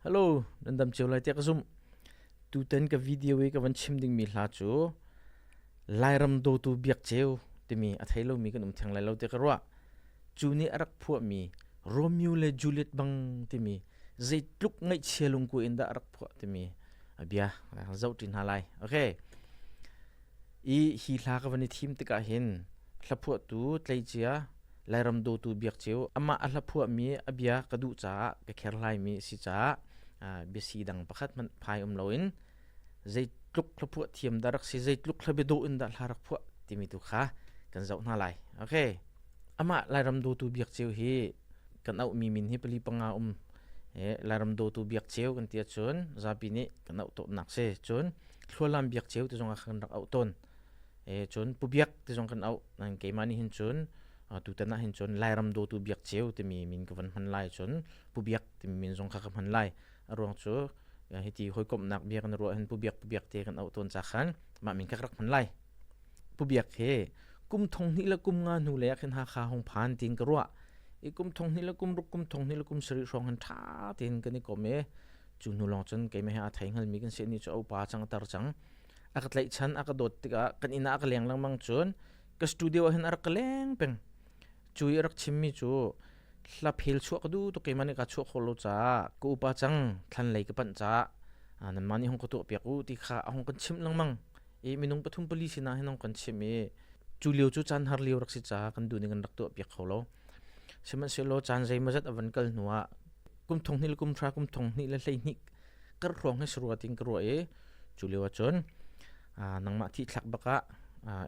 Hello, nan dam cio lai tiah ka zumh. Tutan ka video i ka van chim dingmi hla cu Lairam dawtu biak ceu timi a thei lomi kan um theng lai lo tiah ka ruah. Cu nih a rak phuahmi Romeo le Juliet bang timi zeitluk ngaihchia lungku in dah a rak phuah timi a bia zoh ṭi hna lai. Okay. I hi hla ka van i thim tikah hin hlaphuahtu tleicia Lairam dawtu biak ceu amah a hlaphuahmi a bia ka duh caah ka kherhlaimi a si caah biasi dang pakhat hmanh phai um loin zeitluk hlaphuah thiam dah rak si zeitluk hlabe dawh in dah hla rak phuah timi tu kha kan zoh hna lai. Okay. Amah Lairam dawtu biak ceu hi kan auhmi min hi pali panga um Lairam dawtu biak ceu kan ti ahcun zapi nih kan auh tawnnak si. Cun Thlualam biak ceu ti zong ah kan rak auh tawn. Cun Pu Biak ti zong kan auh. Nan keimah nih hin cun tutan ah hin cun Lairam dawtu biak ceu timi min ka van hman lai cun Pu Biak timi min zong kha ka hman lai. A ruang cu hiti hawikomhnak bia kan ruah hin Pu Biak Pu Biak te kan auh tawn ca khan mah min kha ka rak hman lai. Pu Biak he kum thong hnih le kum nga hnu lei ah khin Hakha hung phan tiin ka ruah. I kum thong hnih le kum ruk kum thong hnih le kum sarih hrawng hin ṭha tein kan i kom i cu hnu lawng cun keimah he aa thei hngalmi kan si ni cu a upa cang a tar cang. A ka tlaihchan a ka dawt tikah kan inn ah a ka leng lengmang cun ka studio ah hin a rak ka leng peng. Cu i a rak chimmi cu hla phel chuah ka duh tuk keimah nih kaa chuah khawh lo caah ka upa cang thlan lei ka panh caah nanmah nih hung ka tuah piak u ti kha a hung kan chimh lengmang. I minung pathum pali sinah hin hung kan chimh i cu lio cu caan har lio rak si caah kan duh ning kan rak tuah piak kho lo. Sihmanhsehlaw caan zeimawzat a van kal hnuah kum thong hnih le kum hra kum thong hnih le 12 kar hrawng hi sarua tin ka ruah i cu lio ahcun nangmah thi thlak bak ah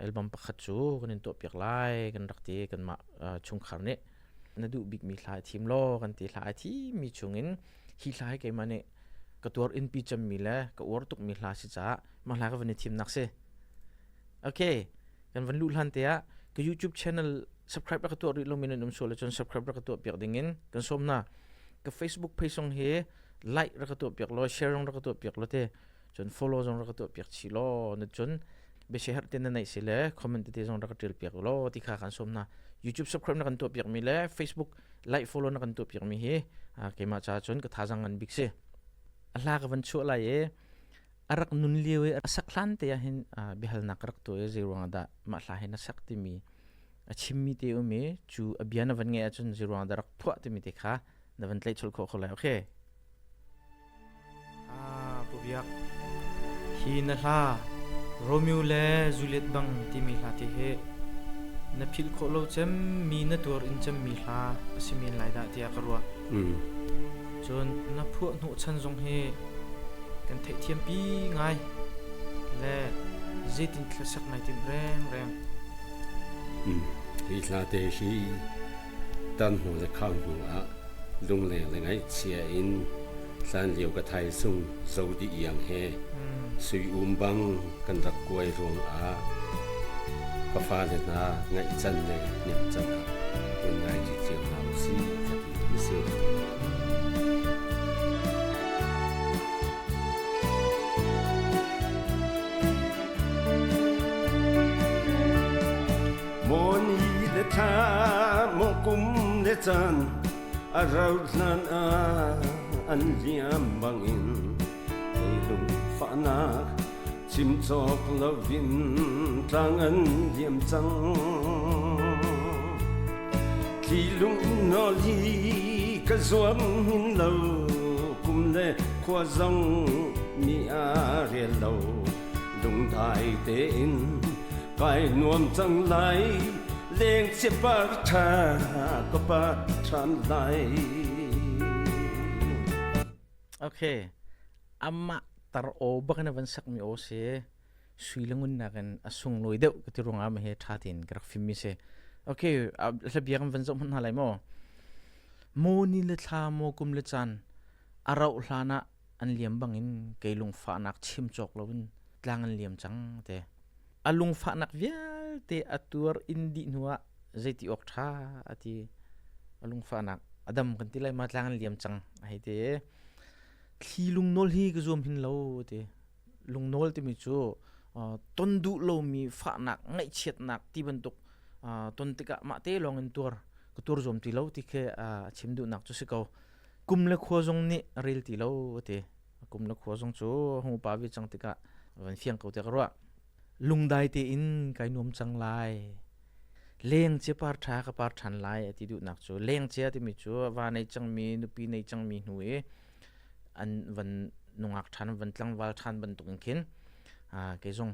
album pakhat cu kan in tuah piak lai kan rak ti kanmah chungkhar nih na duh bikmi hla i thim law kan ti hla ai thimmi chungin hi hla hi keimah nih ka tuar in pi cemmi le ka uar tukmi hla si caah mah hla ka van i thimnak si okay kan van luh hlan te ah ka YouTube channel subscribe rak ka tuah rih lomi nan um sual ahcun subscribe rak ka tuah piak ding in kan sawm hna ka Facebook page zong hi like rak ka tuah piak law share zong rak ka tuah piak law te cun follow zong rak ka tuah piak chih law na cun biasi herh te na neih si le comment tete zong rak ka tial piak law ti kha kan sawm hna YouTube subscribe na kan tuah piak mi le Facebook like follow na kan tuah piak mi hi keimah caah cun ka thazang ngan bik si a hla ka van chuah lai i a rak nun lio i a sak hlan te ah hin biahalnak ka rak tuah i zei ruangah dah mah hla hi na sak timi a chimmi te um i cu a bia na van ngeih ahcun zei ruangah dah rak phuah timi te kha na van tlaih chol khawh kho lai okay Ah, Pu Biak, hi na hla Romeo le Juliet bang timi hla te hi na philh khawh lo cem mi na tuar in cem mi hla a si men lai dah tiah ka ruah. Cun na phuah hnawhchan zong hi kan theihthiampi ngai le zeitin thlasak nai timh rengreng. Hi hla te hi tan hnu le khang hnu ah lungleng le ngaihchia in hlanlio ka thaisung zodi iang he sui um bang kan rak kuai ruang ah ka fale hna ngaihcan le hnemcan ah hun ngai ṭi cio hna usih ka ti hi si. Maw ni le thla maw kum le caan a rauh hlan ah an liam bangin kei lungfahnak chim cawk loin tlang an liam cang. Thli lung nawl hi ka zuam hin lo kum le khua zong mi a rel lo lungdai tein kai nuam cang lai leng chia par ṭha ka par ṭhan lai. Okay. Amah tar aw bak in a van sakmi aw si. Sui le ngun nakin a sunglawi deuh ka ti ruangah mah hi ṭha tein ka rak fimmi si. Okay, hlabia kan van zoh hmanh hna lai maw? Maw ni le thla, maw kum le caan, a rauh hlan ah an liam bangin kei lungfahnak chim cawk loin tlang an liam cang te. A lungfahnak vialte a tuar in dih hnuah zeiti awk ṭha a ti. A lungfahnak a dam kan ti lai ma tlang an liam cang a hei ti. Thli lungnawl hi ka zuam hin lo ti. Lungnawl timi cu ton duh lomi fahnak, ngaihchiatnak ti bantuk ton tikah mah te lawng in tuar ka tuar zuam ti lo ti khi a chim duhnak cu si ko. Kum le khua zong nih a rel ti lo a ti. Kum le khua zong cu hung upa ve cang tikah van fiang ko tiah ka ruah. Lungdai tein kai nuam cang lai. Leng cia par ṭha ka par ṭhan lai a ti duhnak cu leng cia timi cu va nei cangmi nupi nei cangmi hnu i an van nungak ṭhan van tlangval ṭhan bantuk in khin kei zong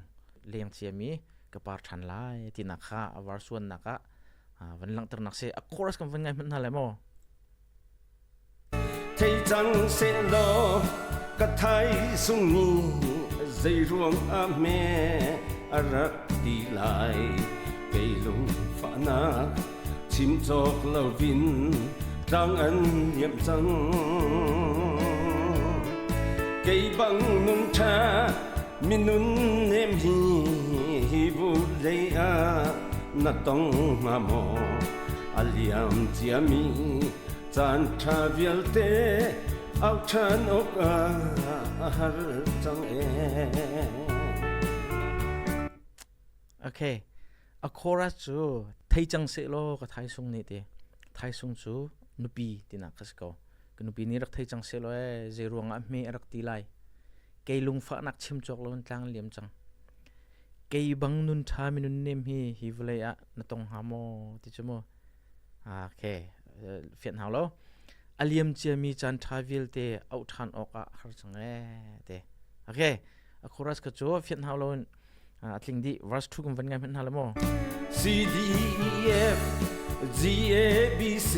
leng ciami ka par ṭhan lai tinak kha a varsuannak ah van langhternak si. A chorus kan van ngai hmanh hna lai maw? Thei cang sehlaw ka thaisung nih zeiruang ah hme a rak ti lai. Kei lungfahnak chim cawk loin tlang an liam cang. Kei bang nun ṭha minun nem hi hi vawlei ah na tong hnga maw? A liam ciami caan ṭha vialte au ṭhan awk ah a har cang ee. Okay. A chorus cu thei cang seh law ka thaisung nih ti. Thaisung cu nupi tinak ka si ko. Ka nupi nih rak thei cang seh law ee zei ruang ah hme a rak ti lai. Kei lungfahnak chim cawk lo in tlang liam cang. Kei bang nun ṭha minun nem hi hi vawlei ah na tong hnga maw ti cu mu. Okay, fianh hau lo. A liam ciami caan ṭha vialte auh ṭhan awkah har cang ee te. Okay, a chorus ka cu fianh hau lo in a tling dih. Verse 2 kan van ngai hmanh hna le maw? C D E F G A B C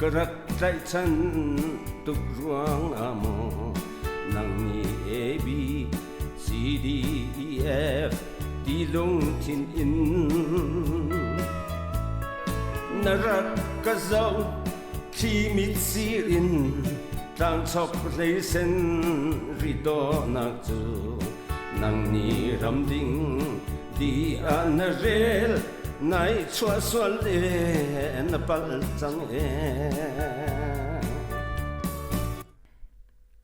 ka rak tlaihchan tuk ruang ah maw nang nih A B C D E F ti lungthin in na rak ka zoh thli mitsir in tlangchok hleisen ri dawhnak cu nang nih ramding di ah na rel nai chuah sual e na palh cang e.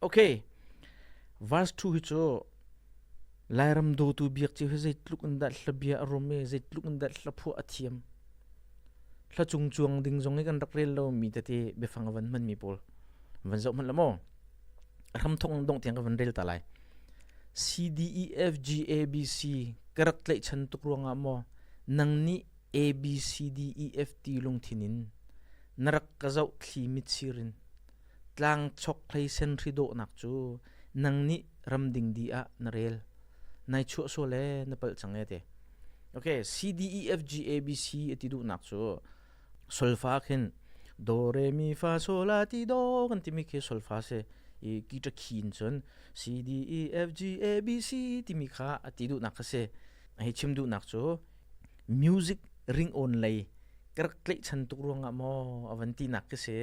Okay, verse 2 hi cu Lairam dawtu biak cio hi zeitluk in dah hlabia a rum i zeitluk in dah hlaphuah a thiam. Hla cung cuang ding zong i kan rak rel lomi tete biafang a van hmanmi pawl van zoh hmanh la maw? A hram thawk dongh tiang ka van rel ta lai. C D E F G A B C ka rak tlaihchan tuk ruangah maw nang nih A B C D E F T lungthin in na rak ka zoh thli mitsir in tlang chok hlei sen hri dawhnak cu nang nih ramding di ah na rel nai chuah sual e na palh cang e te. Okay, C D E F G A B C ati duhnak cu solfa khin do re mi fa sol la ti do kan timi khi solfa si i guitar key in cun C D E F G A B C timi kha ati duhnak kha si. Hei chim duhnak cu music ring on lei ka rak tlaihchan tuk ruangah maw a van tinak khi si.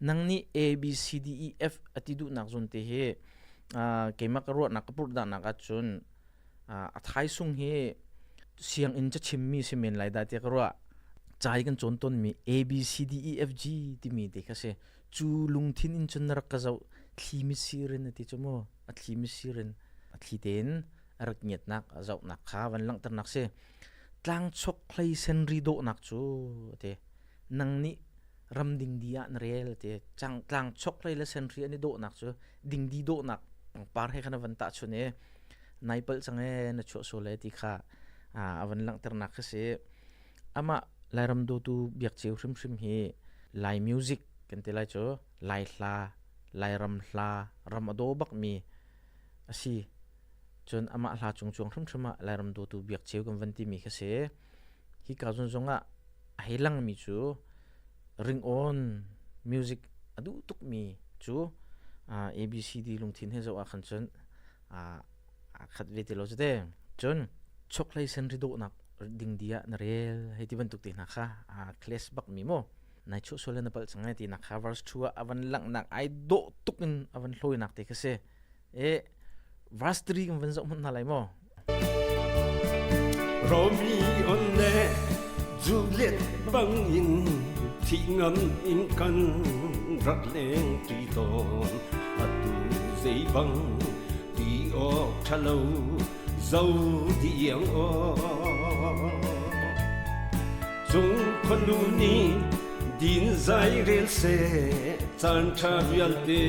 Nang nih A B C D E F a ti duhnak zawn te hi keimah ka ruahnak ka purhdahnak ahcun a thaisung hi sianginn cachimmi si men lai dah tiah ka ruah. Ca i kan cawn tawnmi A B C D E F G timi te kha si. Cu lungthin in cun na rak ka zoh thli misir in a ti cu mu. A thli misir in a thli tein a rak ngiatnak a zohnak kha van langhternak si. Tlangchok hlei senri dawhnak cu a ti. Nang nih ram dingdi ah na rel ti cang tlang chokhlei le senhri an i dawhnak cu dingdi dawhnak pangpar he khan a van tahchun i nai palh cang e na chuah sual e ti kha a van langhternak kha si. Amah Lairam dawtu Biak Ceu hrimhrim hi Lai music kan ti lai cu Lai hla Lairam hla ram a daw bakmi a si. Cun amah hla cung cuang hrimhrim ah Lairam dawtu Biak Ceu kan van timi kha si. Hi ka zon zong ah a hei langmi cu ringawn music a duh tukmi cu ABCD lungthin he zoh ah khan cun aa khat ve ti lo cu te. Cun chokhlei sen ri dawhnak ding di ah na rel hei ti bantuk te hna kha class bak mi maw nai chuah sual na palh cang ai ti nak kha verse 2 ah a van langhnak ai dawh tuk in a van hlawinak te kha si. E verse 3 kan van zoh hmanh hna lai maw? Romeo le Juliet bangin thi ngam in kan rak leng ṭi tawn. Atu zei bang ti awk ṭha lo zo diang aw. Cung khuanu nih Din zai rel seh caan ṭha vialte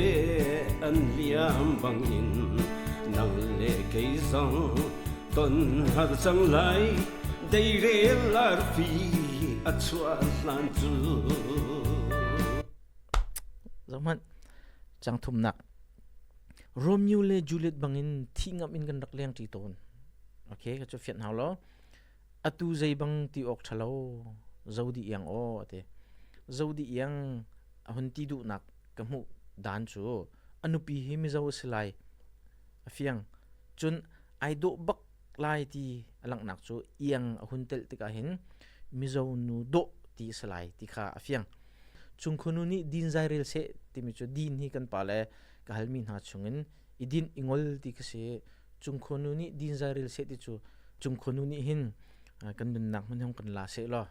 an liam bangin nang le kei zong ton har cang lai deirel arfi a chuah hlan cu. Zohhmanh cang thumnak Romeo le Juliet bangin thi ngam in kan rak leng ṭi tawn. Okay, ka cu fiat hau lo. Atu zei bang ti awk ṭhalo zo di iang aw ati. Zo di iang a hun ti duhnak ka hmuh dan cu a nupi hi Mizo a si lai. A fiang. Cun ai dawh bak lai ti a langhnak cu iang a hun telh tikah hin Mizo nu dawh ti a si lai ti kha a fiang. Chungkhunu nih din zai rel seh timi cu din hi kan pale ka halmi hna chungin i din i ngol ti ka si. Chungkhunu nih din zai rel seh ti cu chungkhunu nih hin kan nunnak hmun hong kan la seh law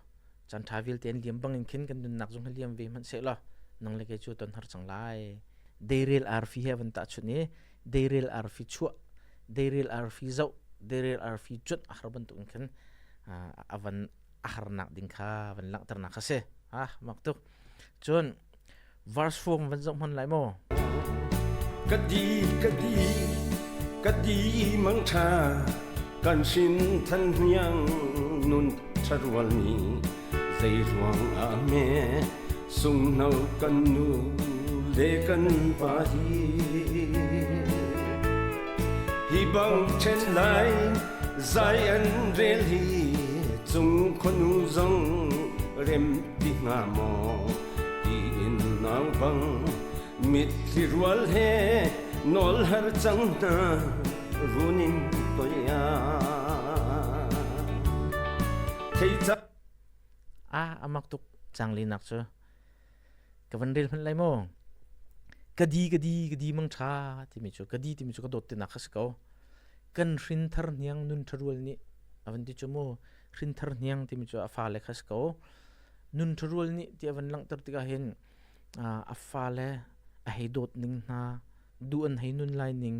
caan ṭha vialte an liam bangin khin kan nunnak zong hi liam ve hmanh seh law nang le kei cu ton har cang lai. Deirel arfi he van tahchunh i deirel arfi chuah, deirel arfi zoh, deirel arfi cuanh a har bantuk in khin a van a harnak ding kha van langhternak kha si. Ah, mak tuk. Cun verse 4 van zoh hman lai maw? Ka di ka di ka di mang tha kan sin than hniang nun tharual ni zei ruang ah me sungno kan nu le kan pa hi hi bang chen lai zai an rel hi cung khonu zong rem ti hnga maw tiin nau bang mitthli rual he nawl har cang hna runin toia thei ca Ah amak tuk cang linak cu ka van rel hmanh lai maw ka di ka di ka di mang tha timi cu ka di timi cu ka dawt tinak kha si ko kan hrin thar hniang nun tharual nih avan ti cu mu hrin thar hniang timi cu a fale kha si ko nun tharual nih ti avan langhter tikah hin a fale a hei dawt ning hna duh an hei nun lai ning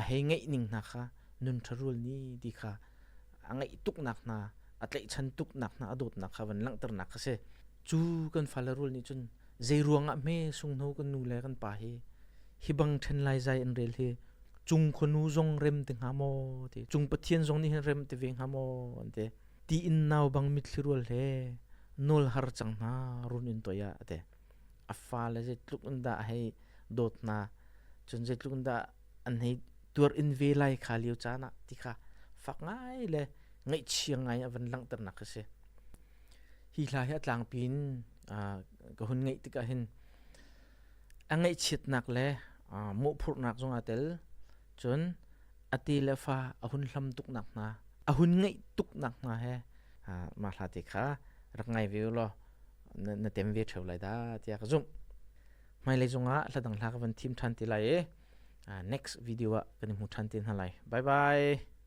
a hei ngeih ning hna kha nun tharual ni ti kha a ngeih tuknak hna a tlaihchan tuknak hna a dawtnak kha van langhternak kha si cu kan fale rual nih cun zei ruangah hme sunghno kan nu le kan pa hi hi bang ṭhen lai zai an rel hi cung khuanu zong rem te hnga maw ti cung pathian zong nih hin rem te ve hnga maw an ti ti in nau bang mitthli rual he nawl har cang hna run in toi ah ate a fale zeitluk in dah hei dawt hna cun zeitluk in dah an hei tuar in ve lai kha lio caan ah ti kha fak ngai le ngaihchia ngai a van langhternak kha si hi hla hi a tlangpi in ka hun ngaih tikah hin a ngaihchiatnak le mawhphurhnak zong aa tel cun a te le fa a hun hlam tuknak hna a hun ngaih tuknak hna he mah hla te kha rak ngai ve u law na tem ve ṭheo lai dah tiah ka zumh hmailei zongah hla dang hla ka van thim ṭhan ti lai i next video ah kan i hmu ṭhan te hna lai bye bye.